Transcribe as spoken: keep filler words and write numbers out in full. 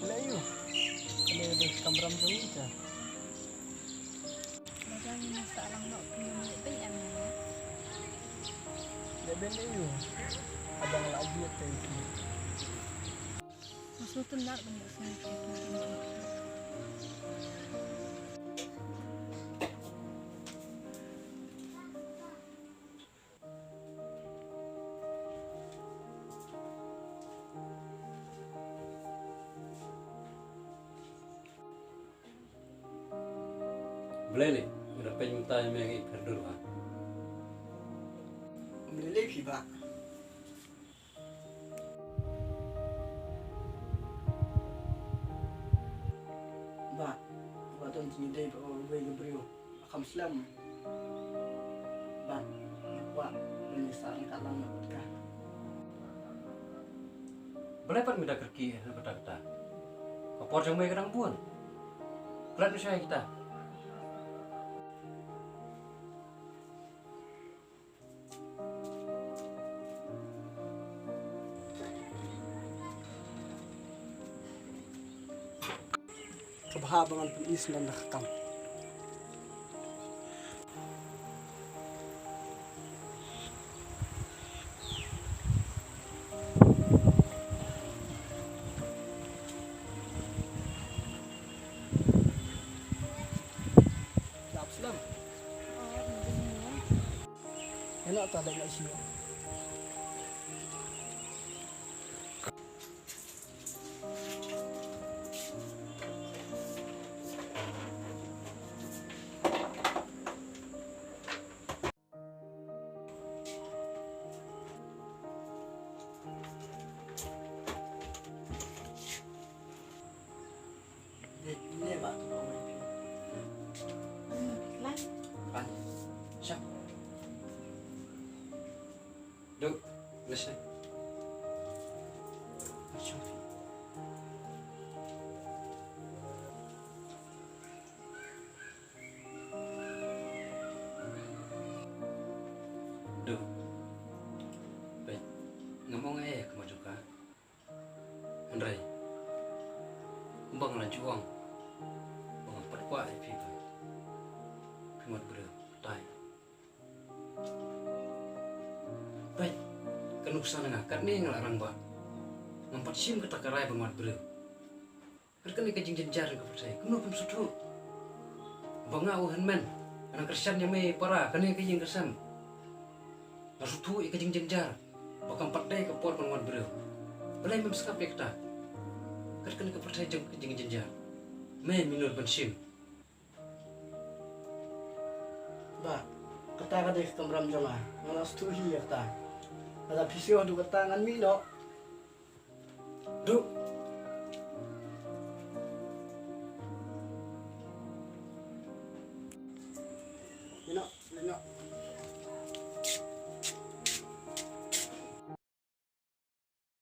Leh ïa u. Kane dei kamram jong ngi te. Ba dang ngi sah lang noh, phi nym leh beiñ em? Leh beiñ ïa u. Haba nga la jied te ïa phi. Nga sngewthuh nar ban ïa sngewthuh. Balei lei, nga da peit mynta ïa me ngi pyrdur ha. Balei lei phi bah? Bah, ba don jingïadei bad uwei ka briew. Kham slem. Bad nga kwah ban ïasah ryngkat lang bad ka. Balei pat me da kyrkieh na kata kata? Ka por jong me ka dang bun. Klet noh shai kita. Ka bha ba ngan pyni syndon da ka kam. Dap slem. Ïa noh ta da ïa shu. Duk, lesa. Duk. Peit, ngam ong ei ka mut jong ka. Hynrei kumba nga la ju ong ba ngam pat kwah ïa phi ba phi mut briew, tai. Peit, ka nuksa na nga, katne nga la rangbah. Ngam pat shim kata ka rai ban wad briew. Kat kane ka jingjynjar ka pyrthei, kumno phin sngewthuh ba nga u hynmen, nga nang kyrshan ïa me para, kane ka ïing ka sem. Nga sngewthuh ïa ka jingjynjar ba kam pat dei ka por ban wad briew. Balei mem sngap ïa kata? Kat kane ka pyrthei jong ka jingjynjar. Me, me nud ban shim. Bah, kata ka dei ka kamram jong nga. Nga la sngewthuh hi ïa kata. Lada phi sngewthuh kata ngan mih noh. Duk,